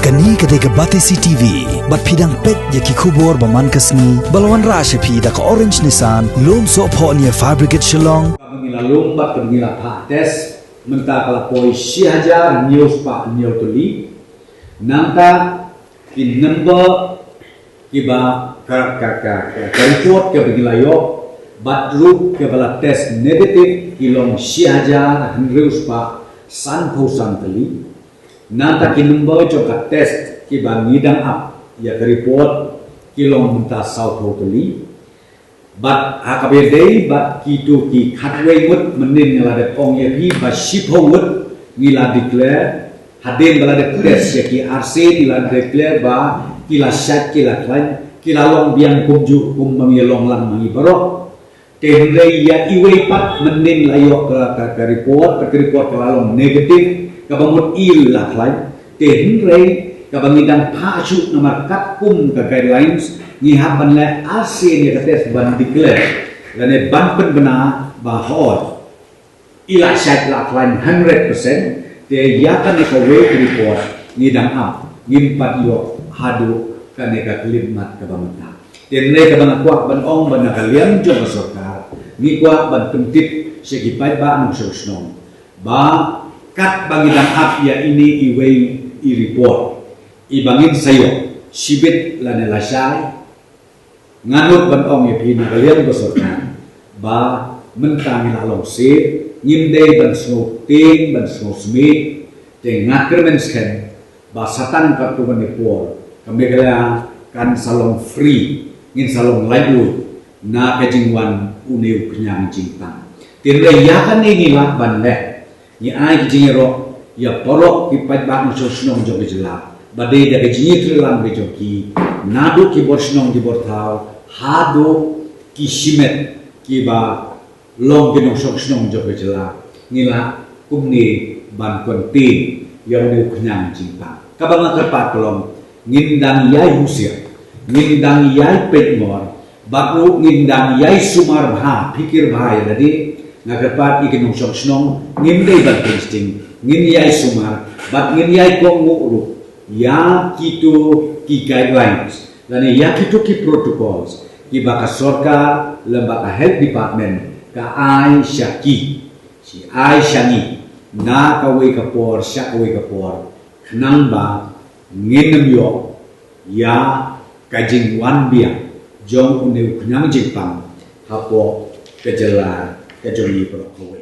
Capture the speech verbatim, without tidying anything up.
Kane ka dei ka Batesi T V, bad phi dang peit ïa ki khubor ba man ka sngi, ba la wanrah sha phi da ka Orange Nissan, lum sohphoh near Fire Brigade Shillong. Kaba ngi la lum bad kaba ngi la phah test, mynta ka la poi shi hajar hynñiew spah hynñiew tylli. Nangta ki number kiba ka, ka, ka, ka, ka report kaba ngi la ïoh, bad ruh kaba la test negative ki long shi hajar hynriew spah sanphew san tylli. Nangta ki number jong ka test kiba ngi dang ap ïa ka report ki long mynta sawphew tylli. Bad ha kaba ïadei bad kito ki khatwei ngut, mynnin nga la dep ong ïa phi ba shiphew ngut ngi la declare, hadien ba la dep test ïa ki arsien ngi la declare ba ki la shait ki la khlaiñ, ki la long biang kumjuh kumba ngi long lang ma ngi baroh. Te hynrei ïa iwei pat mynnin la ïoh ka, ka, ka report, ka report ka la long negative, kaba mut i la khlaiñ. Te hynrei kaba ngi dang phah shuh namar katkum ka guidelines ngi hap ban leh arsien ïa ka test ban declare lane ban pynbna ba hooid i la shait la khlaiñ hundred percent. Te ïa kane kawei ka report ngi dang ap, ngim pat ïoh haduh kane ka khyllipmat kaba mynta. Te hynrei kaba nga kwah ban ong ba na ka liang jong ka sorkar ngi kwah ban pyntip sha ki paidbah nongshong shnong ba katba ngi dang ap ïa ine iwei i report, iba ngin sa ïoh shibit lane lashai. Nga nud ban ong ïa phi na ka liang ka sorkar ba mynta ngi la long sir, ngim dei ban sngew tieng ban sngew smiej. Te nga kyrmen skhem ba sa tang katto katne por ka Meghalaya kan sa long free, ngin sa long laitluid na ka jingwan une u khñiang jingpang. Te hynrei ïa kane ngi lah ban leh, ngi ai ka jingïaroh ïa baroh ki paidbah nongshong shnong jong ka jylla ba dei da ka jingïatreilang ka jong ki, naduh ki bor shnong ki bor thaw haduh ki shimet kiba long ki nongshong shnong jong ka jylla. Ngi lah kumne ban contain ïa une u khñiang jingpang. Kaba nga kyrpad ka long, ngin dang ïai husiar, ngin dang ïai peit mor, bad ruh ngin dang ïai sumar bha, phikir bha ïa lade. Nga kyrpad ïa ki nongshong shnong, ngim dei ban pynshting, ngin ïai sumar bad ngin ïai kohnguh ruh ïa kito ki guidelines lane ïa kito ki protocols kiba ka sorkar lem bad ka health department ka ai sha ki, shi ai sha ngi na kawei ka por sha kawei ka por, khnang ba ngin ym ïoh ïa ka jingwan biang jong une u khñiang jingpang hapoh ka jylla ka jong ngi baroh kawei.